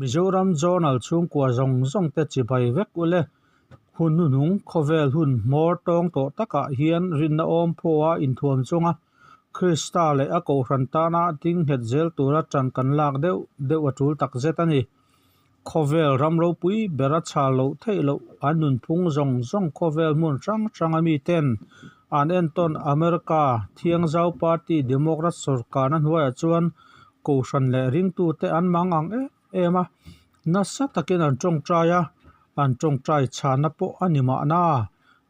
Mizoram Journal chhungkua zawng zawng te chibai vek ule. Hun hnuhnung khawvel hun hmawr tawng tawh takah hian rinna awm phaw a inthuam chunga Krista leh a kohhran tana ding nghet zel tura ṭan kan lak deuh deuh a ṭul takzet a ni. Khawvel ram ropui bera chhal loh theih loh an nunphung zawng zawng khawvel hmun hrang hranga miten an entawn America Thiangzau Party Democrat sawrkarna hnuaiah chuan kohhran leh ringtute an mang ang em em a, nasa takin an tawngtai a, an tawngtai chhana pawh a ni mahna.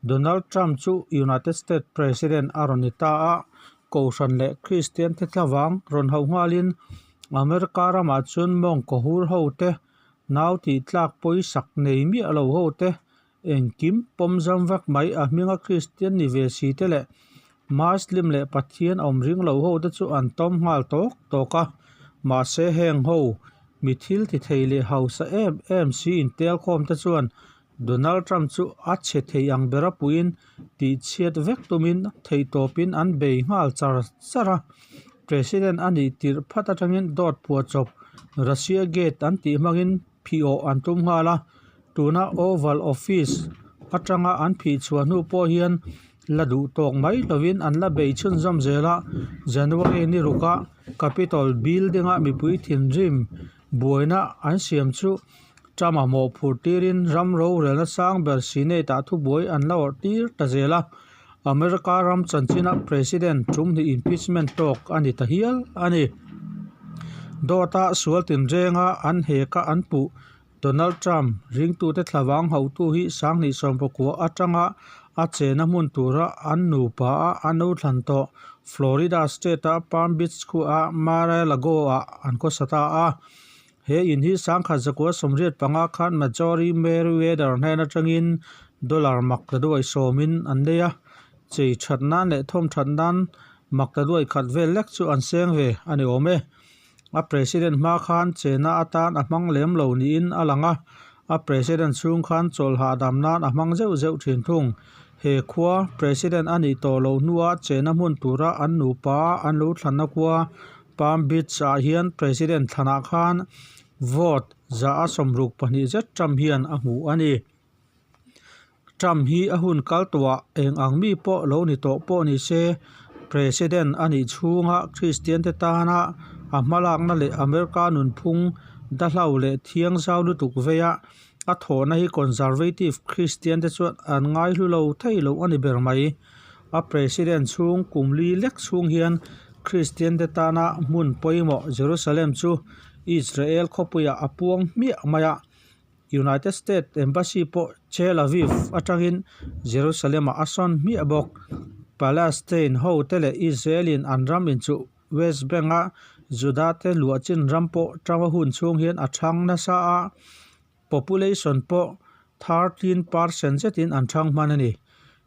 Donald Trump chu United States President a rawn ni ta a, kohhran leh Kristian te thlavang rawn hauh nghalin America ramah chuan mawngkaw hur ho te, nau tih tlak pawisak nei miah lo ho te, engkim pawm zam vak mai a hminga Kristian ni ve si te leh Muslim leh Pathian awm ring lo ho te chu an tawm nghal tawk tawk a, mahse heng ho mi thil ti thei leh hausa em em si intelkhawm te chuan Donald Trump chu a chhe thei ang bera puiin tihchhiat vek tumin theihtawpin an bei nghal char char a. President a nih tirh phat atangin dawt phuahchawp Russia Gate an tih hmangin phih awh an tum nghal a. Tuna Oval Office atanga an phih chhuah hnu pawh hian la duh tawk mai lovin an la bei chhunzawm zel a. January ni ruka Capitol Building-a mipui thinrim Buaina an siam chu Trump-a mawhphurh tirin ram rorelna sang ber Senate-ah thubuai an la awrh tir ta zel a, America ram chanchina President tum hnih impeachment tawk a ni ta hial a ni. Dawta sual tinrenga an heka an puh Donald Trump ringtute thlavang hauhtu hi 2019 atanga a chena hmun tura an nupa a an lo thlan tawh Florida State-a Palm Beach khuaah Mar-a-Lago-ah an khawsa ta a. He in hi 1985 khan Marjorie Merriweather hnen atangin dollar mak ta duai sawmin an nei a, chei that nan leh thawm that nan mak ta duai khat vel lek chu an seng ve a ni awm e. A president hma khan chena atan a hmang lem lo niin a lang a, a president chhung khan chawlh hahdam nan a hmang zeuh zeuh thin thung. He khua president a nih tawh loh hnua chena hmun tura an nupa an lo thlanna khua Palm Beach ah hian president thlanah khan vote 162 zet Trump hian a hmu a ni. Trump hi a hun kal tawhah eng ang mi pawh lo ni tawh pawh ni se, President a nih chhunga Kristian te tana a hmalakna leh America nunphung dahlau leh thiang zau lutuk veia a thawhna hi Conservative Kristian te chuan an ngaihlu lo thei lo a ni ber mai. A President chhung kum li lek chhung hian Kristian te tana hmun pawimawh Jerusalem chu Israel khawpuiah a puang hmiah mai a. United States Embassy pawh Tel Aviv atangin Jerusalem-ah a sawn hmiah bawk. Palestine hote leh Israel-in an ram inchuh West Bank-a Juda-te luah chin ram pawh Trump-a hun chhung hian a thang nasa a, population pawh 13% zetin an thang hman a ni.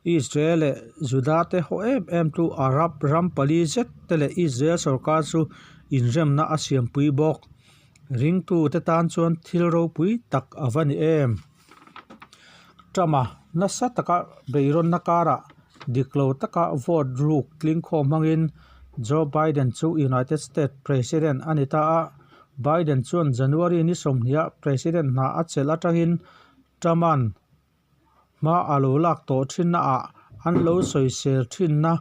Israel leh Juda-te haw em em tu Arab ram pali zet te leh Israel sorkar chu inremna a siampui bawk. Ringtute tan chuan thil ropui tak a va ni em? Trump-a nasa taka beihrawnna karah dik lo taka vote ruk tlingkhawm hmangin Joe Biden chu United States President a ni ta a. Biden chuan January ni sawmhniha President hna a chelh atangin Trump-a'n Hma a lo lak tawh thinna ah an lo sawisel thinna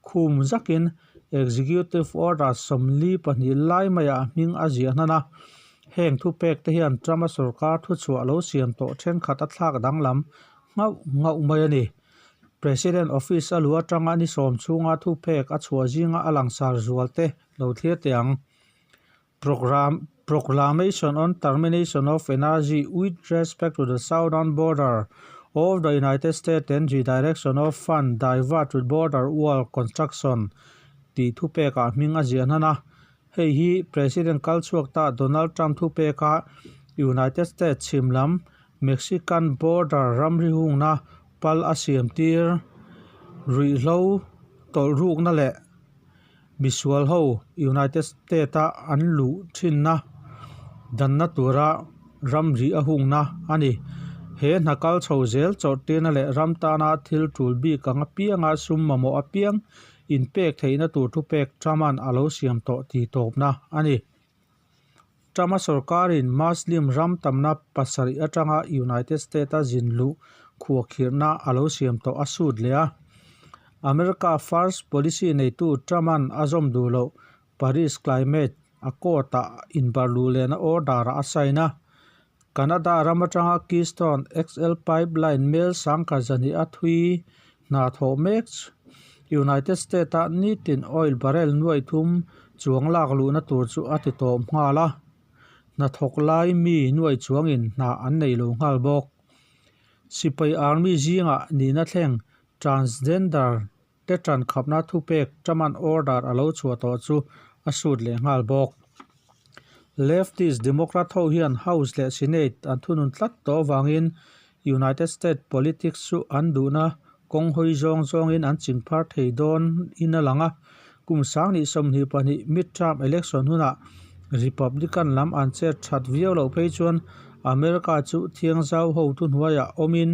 khum zakin Executive Order 42 lai maiah hming a ziah hnan a. Heng thupek te hian Trump-a sorkar thuchhuah lo siam tawh thenkhat a thlak danglam nghauh nghauh mai a ni. President Office a lu atanga ni sawm chhunga thupek a chhuah zinga a langsar zual te lo thlir teh ang. Program Proclamation on Termination of Energy with Respect to the Southern Border of the United States and Redirection of Fund Divert to Border Wall Construction tih thupekah hming a ziah hnan a. Hei hi President kal chhuak ta Donald Trump thupeka United States chhim lam Mexican border ramri hungna pal a siam tir ruihhlo tawlhrukna leh Misual ho United State a an luh thinna danna tura. ramri a hungna a ni. He hna kal chho zel chawrhtirna leh ram tana thil tul bik ang apianga sum mamawh apiang inpek theihna tur thupek Trump-a'n a lo siam tawh tih tawpna a ni. Trump-a sorkarin Muslim ram tamna pasarih atanga United States-a zin luh khuahkhirhna a lo siam tawh a sut leh a. America First policy neitu Trump-a'n a zawm duh loh Paris Climate Accord-ah inbarh luh lehna order-ah a sign a. Canada ram atanga Keystone XL pipeline mel sangkhat zahnih a thui hna thawh mek United States-a nitin oil barrel nuai thum chuang lak luhna tur chu a ti tawp nghal a, hnathawk lai mi nuai chuangin hna an nei lo nghal bawk. Sipai Army zingah nihna thleng transgender te tan khapna thupek Truman order a lo chhuah tawh chu a sut leh nghal bawk. Leftist Democrat ho hian House leh Senate an thunun tlat tawh avangin United States politics chu an duhna kawng hawi zawng zawngin an chingphar thei dawn in a lang a. Kum sangni 22 midterm election hunah Republican lam an chet that viau loh phei chuan America chu thiangzau ho thuhnuaiah awmin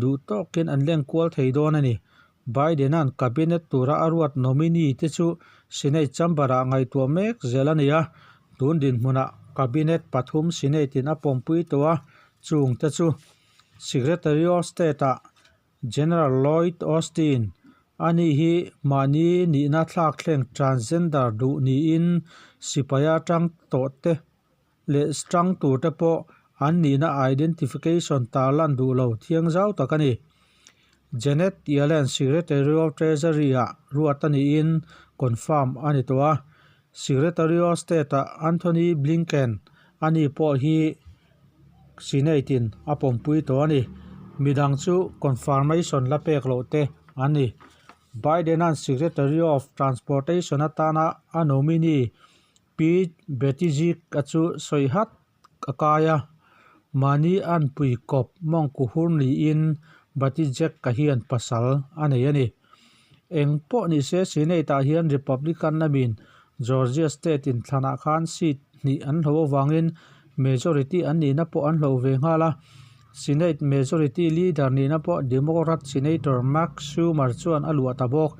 duh tawkin an lengkual thei dawn a ni. Biden-a'n Cabinet tura a ruat nominee te chu Senate chamber-ah ngaihtuah mek zel a ni a, tun dinhmunah Cabinet pathum Senate-in a pawmpui tawh a, chung te chu Secretary of State-ah General Lloyd Austin, ani hi mahni nihna thlak thleng transgender duh niin sipaia tang tawh te leh tang tur te pawh an nihna identification tarlan duh lo thiang zau tak a ni. Janet Yellen Secretary of Treasury-ah ruat a niin confirm a ni tawh a. Secretary of State-ah Anthony Blinken ani pawh hi Senate-in a pawmpui tawh a ni. Midang chu confirmation la pek loh te an ni. Biden-a'n Secretary of Transportation atana a nominee Pete Buttigieg-a chu sawi hat a kai a, mahni anpui kawp mawngkuhur niin Buttigieg-a hian pasal a nei a ni. Eng pawh ni se Senate-ah hian Republican lamin Georgia state inthlanah khan seat hnih an hloh avangin majority an nihna pawh an hloh ve nghal a, Senate majority leader nihna pawh Democrat Senator Mark Schumer chuan a luah ta bawk.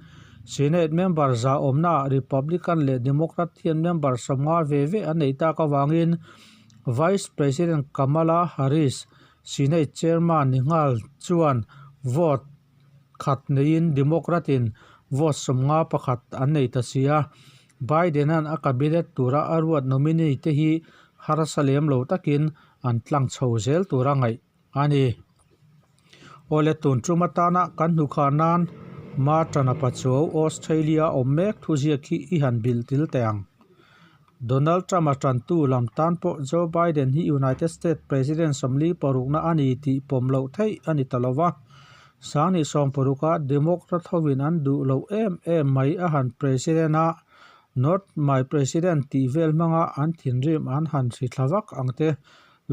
Senate member za awmnaah Republican leh Democrat hian member 50 ve ve an neih tak avangin Vice President Kamala Harris, Senate chairman ni nghal chuan vote khat neiin Democrat-in vote 51 an nei ta si a. Biden-a'n a cabinet tura a ruat nominee te hi harsa lem lo takin an tlang chho zel tura ngaih a ni. Awle tun tum atana kan hnukhar nan Martana Pachuau Australia awm mek thuziak hi i han bilh til teh ang. Donald Trump-a tantu lam tan pawh Joe Biden hi United States President 46na a ni tih pawm loh theih a ni ta lo va. Sangni 60a Democrat hovin an duh loh em em mai a han President a, Not my President tih vel hmanga an thinrim an han hri thla vak ang te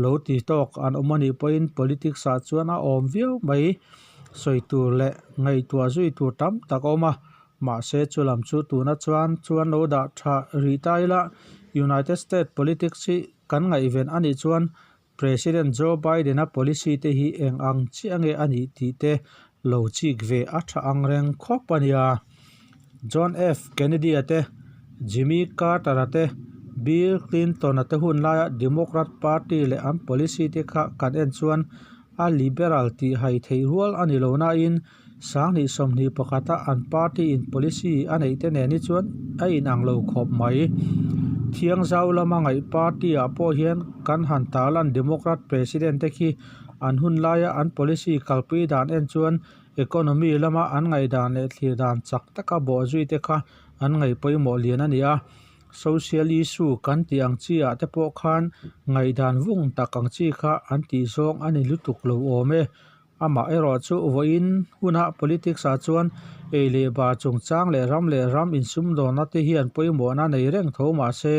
lo ti tawk an awm a nih pawhin politics ah chuan a awm viau mai. Sawi tur leh ngaihtuah zui tur tam tak a awm a, mahse chu lam chu tuna chuan chuan lo dah tha rih ta ila United States politics hi kan ngaihven a nih chuan President Joe Biden-a policy te hi eng ang chiah nge a nih tih te lo chik ve a tha ang reng khawp a nia. John F. Kennedy-a te, Jimmy Carter-a te, Bill Clinton-a te hun laia Democrat Party leh an policy te kha kan en chuan a liberal tih hai theih rual a ni lo nain 2021-a an party-in policy a neih te nen hi chuan a inang lo khawp mai. Thiangzau lama ngaih party-ah pawh hian kan han tarlan Democrat President te khi an hun laia an policy kalpui dan en chuan economy lama an ngaihdan leh thlir dan chak taka bawhzui te kha an ngaih pawimawh lian a ni a. Social issue kan tih ang chi ah te pawh khan ngaihdan vung tak ang chi kha an tih zawng a ni lutuk lo awm e. Amah erawh chu vawiin huna politics ah chuan ei leh bar chungchang leh ram leh ram insumdawnna te hian pawimawhna nei reng tho mahse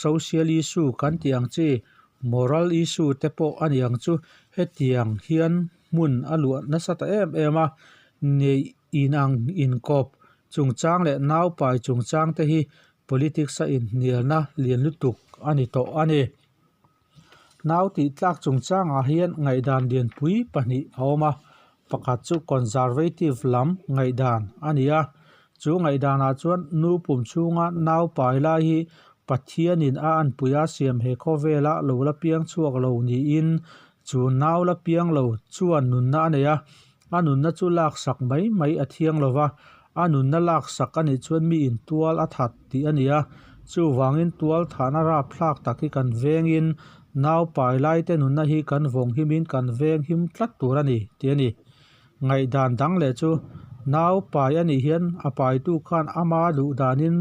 social issue kan tih ang chi moral issue te pawh a ni ang chu hetiang hian hmun a luah nasa ta em em a, neih inang inkawp chungchang leh naupai chungchang te hi politics a inhnialna lian lutuk a ni tawh a ni. Nau tih tlak chungchangah hian ngaihdan lianpui pahnih a awm a, pakhat chu conservative lam ngaihdan a ni a, chu ngaihdanah chuan nu pum chhunga nau pai lai hi Pathianin a anpuia siam he khawvela lo la piang chhuak lo niin chu nau la piang lo chuan nunna a nei a, a nunna chu laksak mai mai a thiang lo va, a nunna laksak a nih chuan miin tual a that tih a ni a, chuvangin tual thahna rapthlak tak hi kan vengin nau pai laite nunna hi kan vawng himin kan veng him tlat tur a ni tih a ni. Ngaihdan dang leh chu nau pai a nih hian a paitu khan ama duh danin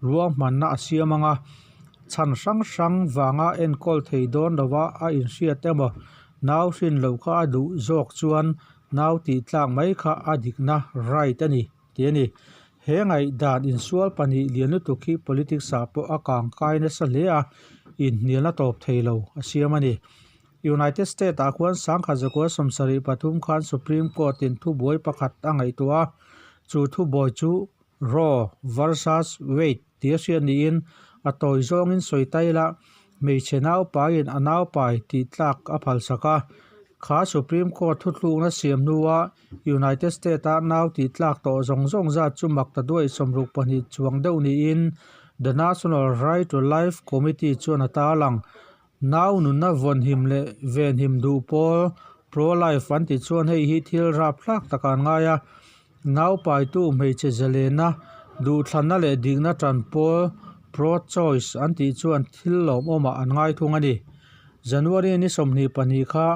ruahmanna a siam ang a, chhan hrang hrang vanga enkawl thei dawn lova a inhriat emaw nau hrin loh kha a duh zawk chuan nau tih tlak mai kha a dikna right a ni tih a ni. He ngaihdan insual pahnih lian lutuk hi politics ah pawh a kangkai nasa hle a, inhnialna tawp thei lo a siam a ni. United States ah khuan sangkhat zakua sawmsarih pathum khan Supreme Court in thubuai pakhat a ngaihtuah a, chu thubuai chu Roe versus Wade tih a hriat niin a tawi zawngin sawi ta ila hmeichhe naupaiin a naupai tih tlak a phalsak a. Kha Supreme Court thuthlukna siam hnua United States a nau tih tlak tawh zawng zawng zat chu mak ta duai 62 chuang deuh niin The National Right to Life Committee chuan a tarlang. Nau nunna vawnhim leh venhim duh pawl pro-life an tih chuan hei hi thil rapthlak tak an ngai a. Nau paitu hmeichhe zalena duhthlanna leh dikna tan pawl pro-choice an tih chuan thil lawmawmah an ngai thung a ni. January ni 22 kha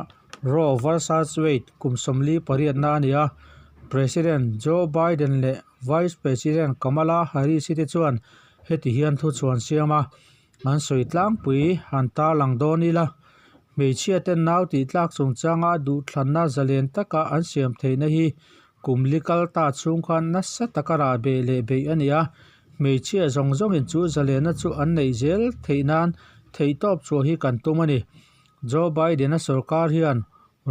Roe versus Wade kum 48 na a ni a, President Joe Biden leh Vice President Kamala Harris-i te chuan heti hian thuchhuan siam a. An sawi tlangpui han tarlang dawn ila, hmeichhia ten nau tih tlak chungchanga duhthlanna zalen taka an siam theihna hi kum li kal ta chhung khan nasa taka rah beh leh beih a ni a. Hmeichhia zawng zawngin chu zalenna chu an neih zel theih nan theihtawp chhuah hi kan tum a ni. Joe Biden-a sorkar hian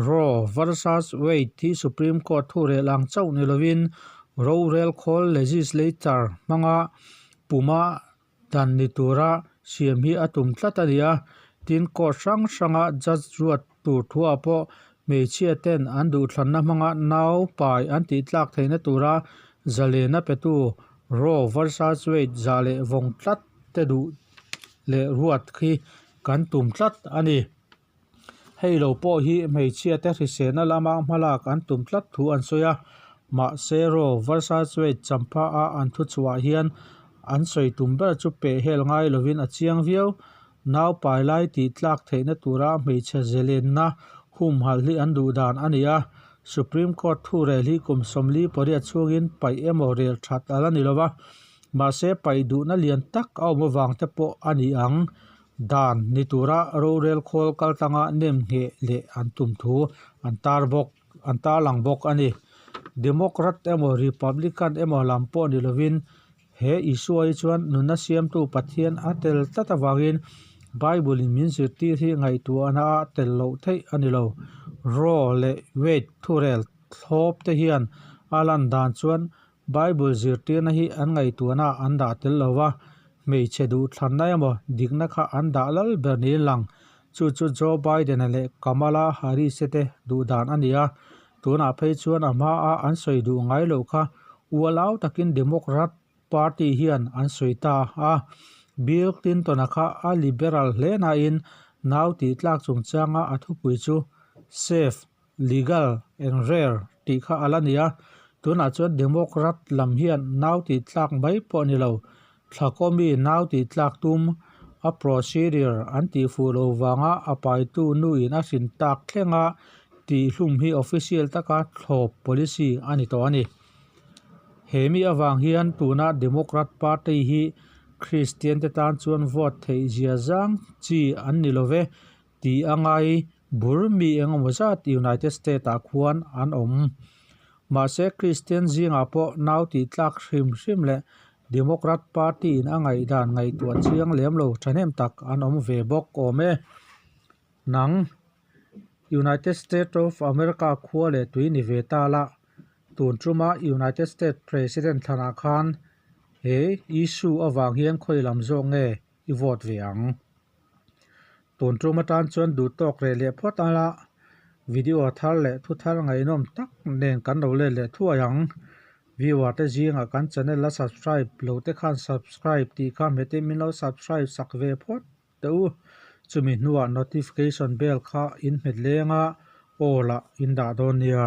Roe versus Wade hi Supreme Court thurel ang chauh ni lovin rorel khawl legislature hmanga puma Dan ni tura siam hi a tum tlat a ni a, tin court hrang hranga judge ruat tur thuah pawh hmeichhia ten an duhthlanna hmanga nau pai an tih tlak theihna tura zalena petu Roe versus Wade zah leh vawng tlat te duh leh ruat khi kan tum tlat a ni. Hei lo pawh hi hmeichhia te hriselna lama hmalak an tum tlat thu an sawi a, mahse Roe versus Wade champha a an thuchhuah hian an sawi tum ber chu peh hel ngai lovin a chiang viau. Nau pai lai tih tlak theihna tura hmeichhe zelenna humhalh hi an duh dan a ni a, Supreme Court thurel hi kum 48 chhungin paih emaw rel that a la ni lova, mahse paih duhna lian tak a awm avang te pawh a ni ang. Dan ni tura rorel khawl kaltlanga nem ngheh leh an tum thu an tar bawk an tarlang bawk a ni. Democrat emaw Republican emaw lam pawh ni lovin he Isua hi chuan nunna siamtu Pathian a tel tlat avangin Bible in min zirtir hi ngaihtuahna ah tel loh theih a ni lo. Roe leh Wade thurel thlawp te hian a lan dan chuan Bible zirtirna hi an ngaihtuahna ah an dah tel lo va, hmeichhe duhthlanna emaw dikna kha an dah lal ber niin lang. Chu chu Joe Biden-a leh Kamala Harris-e te duhdan a ni a, tunah phei chuan a hmaa an sawi duh ngai loh kha ualau takin Democrat Party hian an sawi ta a. Bill Clinton-a kha a liberal hle nain nau tih tlak chungchanga a thupui chu Safe Legal and rare tih kha a la ni a, tunah chuan Democrat lam hian nau tih tlak mai pawh a ni lo, Thlakawmi nau tih tlak tum a procedure an tih fuh lo vanga a paitu nuin a hrin tak thlenga tih hlum hi official taka thlawp policy a ni tawh a ni. He mi avang hian tuna Democrat Party hi Christian te tan chuan vote theih zia zang chi an ni lo ve Tih a ngai bur mi engemaw zat United States ah khuan an awm. Mahse Kristian zingah pawh nau tih tlak hrim hrim leh Democrat Party in a ngaihdan ngaihtuah chiang lem lo thahnem tak an awm ve bawk awm e. Nang United States of America khua leh tui ni ve ta la, tun tuma United States President thlanah khan he issue avang hian khawi lam zawk nge i vote ve ang? Tun tum atan chuan duh tawk reh leh phawt ala, video thar leh thu thar ngaihnawm tak nen kan lo let leh thuai ang. Viewer te zingah kan channel la subscribe lo te khan subscribe tih kha hmetin min lo subscribe sak ve phawt teh u. Chumi hnuah notification bell kha in hmet leng a, all ah in dah dawn nia.